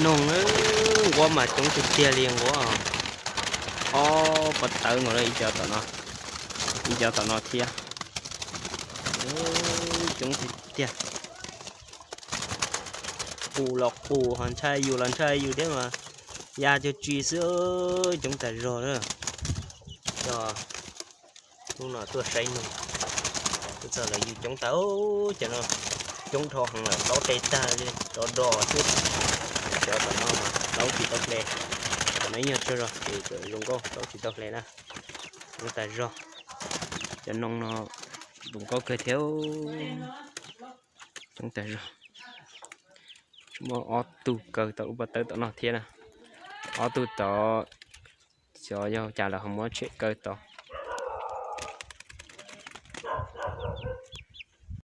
Noog nquab mas coob tiag tiag li nquab. Ob pov tawb nkaus ib co tom no, ib co tom no thiab. Coob tiag tiag. Qus los qus ho ntshai yus los ntshai yus thiab mas, ya cag tsi xwb, coob tas zog lawm. Cov hnub no tuaj saib noog, twb txog lawv yug coob tas, cov no coob dhau heev lawm, plaub hle tag li, rov do xwb. Cov tom no mas plaub tsis tau hle, tom no ib nyuag tsawg zog ces txawm zoo nkauj, plaub tsis tau hle na. Coob tas zog, cov noog no zoo nkauj kawg thiab, coob tas zog. Tsis muaj ob tug kaw tau lub pov tawb tom no thiab na, ob tug tod xyov yog cas lawv ho muab tshem kaw tod.